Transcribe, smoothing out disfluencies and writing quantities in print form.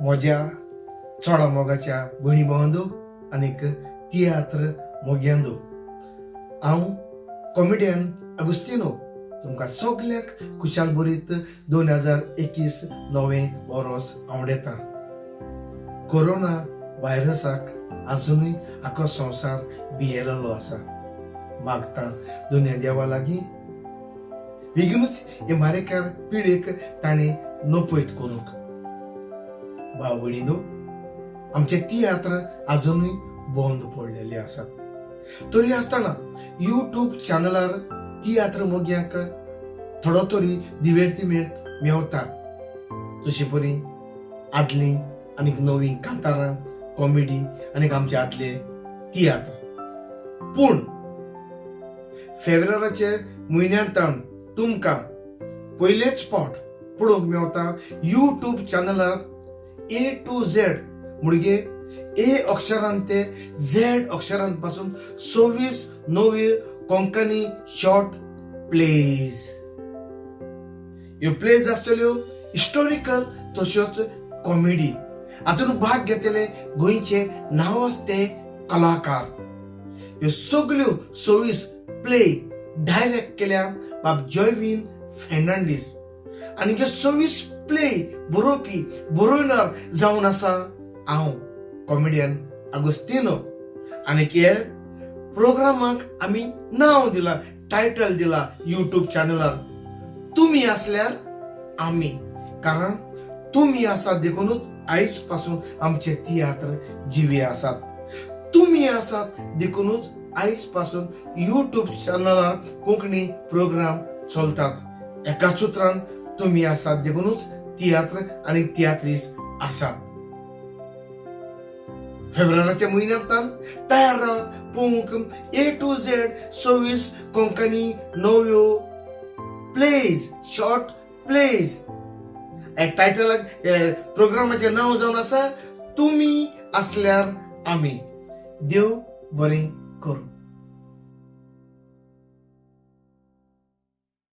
म्हज्या चोडा मोगाच्या भयणी भावांदो आनीक तियात्र मोग्यांदो, हांव कॉमेडियन अगुस्तिनो तुमकां सगल्यांक खुशाल बरीत 2021 नवें वरोस आवडेता. कोरोना व्हायरसाक आजुनूय आखो संवसार भियेलेलो आसा. मागता दुनिया देवा लागीं बेगीनूच हे मारेकार पिडेक ताणें नपयत करूंक. भाव भयणीनो, आमचे तियात्र आजुनूय बंद पडलेले आसात, तरी आसतना युट्यूब चॅनलार तियात्र मोग्यांक थोडो तरी दिवेर्तिमेंत मेवता, जशे परी आदलीं आनीक नवीं कांतारां, कॉमेडी आनीक आमचे आदले तियात्र. पूण फेब्रुवाराचे म्हयन्यांत तुमकां पयलेच फावट पळोवंक मेवता युट्यूब चॅनलार ए टू झेड, म्हणजे ए अक्षरान ते झेड अक्षरान पासून 26 नव्यो कोंकणी शॉर्ट प्लेज. ह्यो प्लेज आसतल्यो हिस्टोरिकल तश्योच कॉमेडी. हातूंत भाग घेतले गोंयचे नांवाजते कलाकार. ह्यो सगल्यो 26 प्ले डायरेक्ट केल्या बाब जॉयवीन फेर्नांडीस आनी ह्यो 26 प्ले बरोवपी, बरोवणार जावन आसा हांव कॉमेडियन आगोस्तिनो. आनी हे प्रोग्रामाक आमी नांव दिलां, टायटल दिला युट्यूब चॅनलार, तुमी आसल्यार आमी. कारण तुमी आसात देखूनच आयज पासून आमचे तियात्र जिवे आसात. तुमी आसात देखूनच आयज पासून युट्यूब चॅनलार कोंकणी प्रोग्राम चलतात. एकाच उतरान, तुमी आसात देखूनच तियात्र आनी तियात्रीस आसात. फेब्रुवाराच्या म्हयन्यांतल्यान तयार रावात पळोवंक ए टू झेड 26 कोंकणी नव्यो प्लेज, शॉर्ट प्लेज. टायटल, प्रोग्रामाचें नांव जावन आसा, तुमी आसल्यार आमी. देव बरें करूं.